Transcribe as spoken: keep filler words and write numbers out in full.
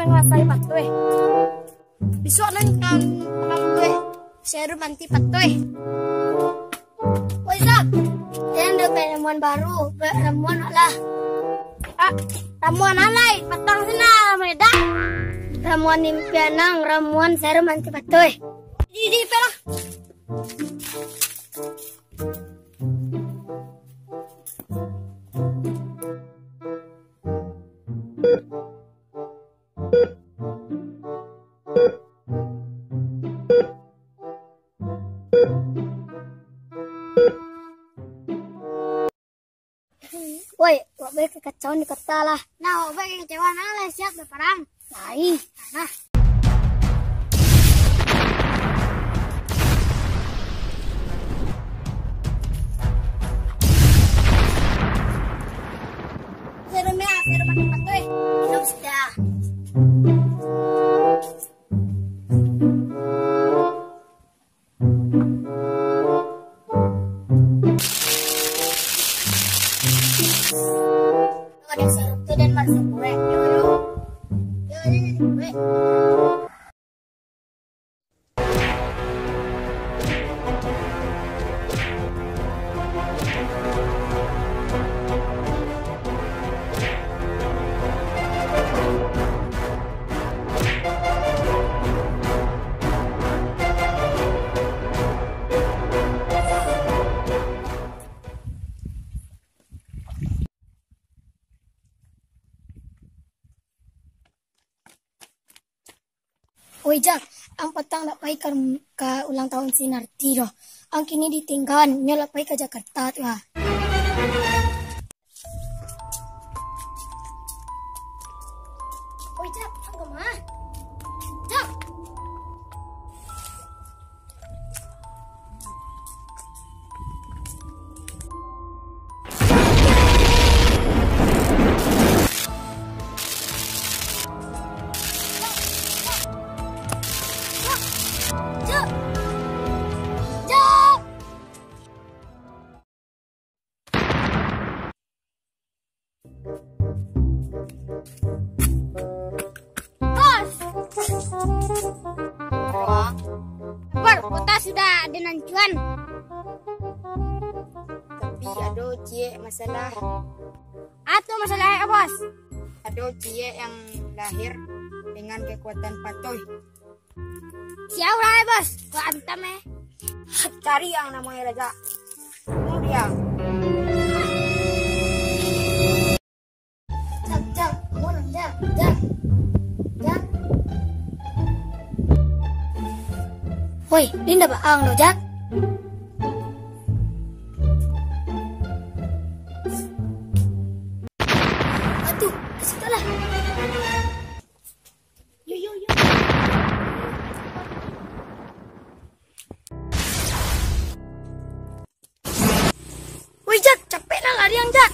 Masai patuih. Bisuak nan kan patuih. Serum anti patuih. Woi, Zak. Jan ado ramuan baru, ba-, ramuan lah. Ah, ramuan alai, patang sina, meledak. Ramuan impian nang, ramuan serum anti patuih. Di, di, pelah. Woi, wak bae kekacauan di kota lah. Nah, wak bae kekecewaan lah, siap baparang. Lai. Nah. Serum ya, serum pakai patuh, eh. Minum sudah. Ada serum tu dan masuk gue. Yo, yo. Yo, yo, yo, gue. Oi, Jak, ang patang ndak pai ka, ka ulang tahun si Narti doh. Ang kini ditinggaan, nyo lah pai ka Jakarta tu ah. Oi, Jak, ang ka ma? Jak! Bos! Apo? Bos, kota sudah ado nan cuan. Tapi ado ciek masalah. Apo masalah, Bos? Ado ciek yang lahir dengan kekuatan patuh. Siap lah, eh, Bos. Gua antam, eh. Cari yang namanya Raja. Bunuh dia. Jak, Jak, bangun, Jak, Jak. Jak. Woi, Linda baang lo, Jak. Aduh, kasih lah. Yo, yo, yo. Woi, Jak, capek lah lari ang, Jak.